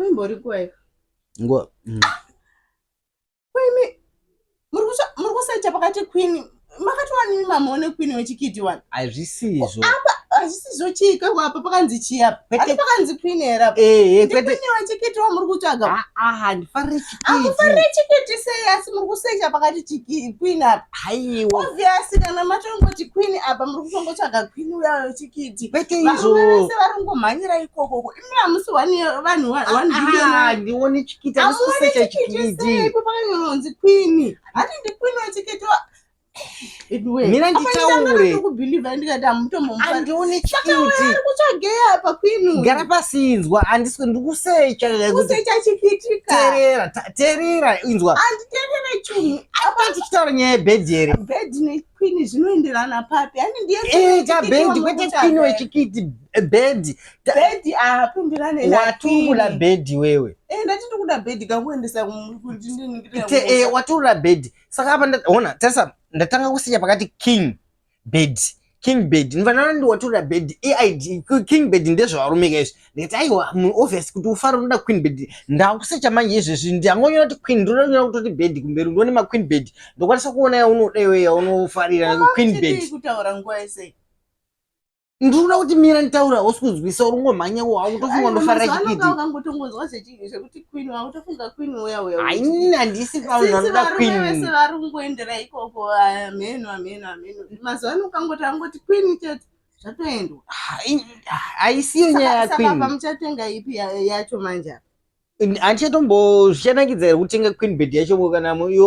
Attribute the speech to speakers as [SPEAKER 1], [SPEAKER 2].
[SPEAKER 1] Kuimbori kuwayo.
[SPEAKER 2] Nguva.
[SPEAKER 1] Kuimi muri kusecha pakati queen makati wani mamuone queen wechikiti wani.
[SPEAKER 2] Hazvisizvo.
[SPEAKER 1] Apa hazvisizvo chii kako apa pakanzi chii apa? Kwete pakanzi queen here apa?
[SPEAKER 2] Eh, kwete.
[SPEAKER 1] Queen wechikiti wamuri kutsvaga.
[SPEAKER 2] Ah, ah, handifarire chikiti.
[SPEAKER 1] Hamufarire chikiti sei asi muri kusecha pakati chiki queen apa?
[SPEAKER 2] Haiwa.
[SPEAKER 1] Obvious kana matongoti queen apa muri kutongotsvaga queen uya wechikiti.
[SPEAKER 2] Kwete izvo.
[SPEAKER 1] Varume vese vari kungomhanyira ikoko. Imi hamusi one vanhu one billion.
[SPEAKER 2] Ah, ndione chikiti handisi
[SPEAKER 1] Hamuoni
[SPEAKER 2] kusecha
[SPEAKER 1] chikiti sei
[SPEAKER 2] chikiti.
[SPEAKER 1] ipo pakanyorwa queen. Hati ndi queen wechikiti wa Anyway,
[SPEAKER 2] Mina
[SPEAKER 1] apa
[SPEAKER 2] nditaure.
[SPEAKER 1] nditanga kutokubhilivha ndikati hamutombomufariri.
[SPEAKER 2] Andione
[SPEAKER 1] Saka uyo
[SPEAKER 2] chikiti.
[SPEAKER 1] ari kutsvagei apa queen uyu?
[SPEAKER 2] Gara pasi inzwa, handisi ndikusecha kuti
[SPEAKER 1] Kusecha chikiti ka.
[SPEAKER 2] teerera, teerera inzwa.
[SPEAKER 1] Handiterere chinhu.
[SPEAKER 2] Apa tichitaura nyaya yebhedhi here?
[SPEAKER 1] Bed nequeen zvinoenderana papi? Hani ndiye
[SPEAKER 2] Eh, tabhedhi kwete queen wechikiti, bhedhi.
[SPEAKER 1] Bed ahapindirane na
[SPEAKER 2] Waturula
[SPEAKER 1] queen.
[SPEAKER 2] bhedhi wewe.
[SPEAKER 1] Eh, ndati ndikuda bed kangoendesa kuti ndiningire.
[SPEAKER 2] Waturula bhedhi. Saka apa ona, tarisa ndatanga kusecha pakati king bed. King bed. Ndinofanira ndi waturula bed. AID king bed ndezvevarume ka izvi. Ndikati aiwa, obvious kuti ufare unoda queen bed. Ndakusecha manje izvezvi ndangonyora kuti queen, ndinoda kutoti bed kumberi ndione ma queen bed. Ndokwanisa kuona yaunoda iwe yaunofarira queen bed.
[SPEAKER 1] Kutaura nguva yese.
[SPEAKER 2] Ndinoda kuti mira nditaura hausi kunzwisa uri kungomhanya wakutofunga ndofarira chikiti.
[SPEAKER 1] Ukangotongozwa zvekuti queen wakutofunga queen uya uya.
[SPEAKER 2] Haini handisi vanhu
[SPEAKER 1] Sisi
[SPEAKER 2] vanoda
[SPEAKER 1] varume
[SPEAKER 2] queen.
[SPEAKER 1] vese vari kungoendera ikoko hameno hameno hameno. Mazuva ano ukangoti angoti queen chete zvatoendwa.
[SPEAKER 2] Haisiyo nyaya
[SPEAKER 1] Saka apa
[SPEAKER 2] yaqueen.
[SPEAKER 1] muchatenga ipi yacho manje apa?
[SPEAKER 2] Handichatombo zvichanakidza here kutenga queen bed yacho kana iwe.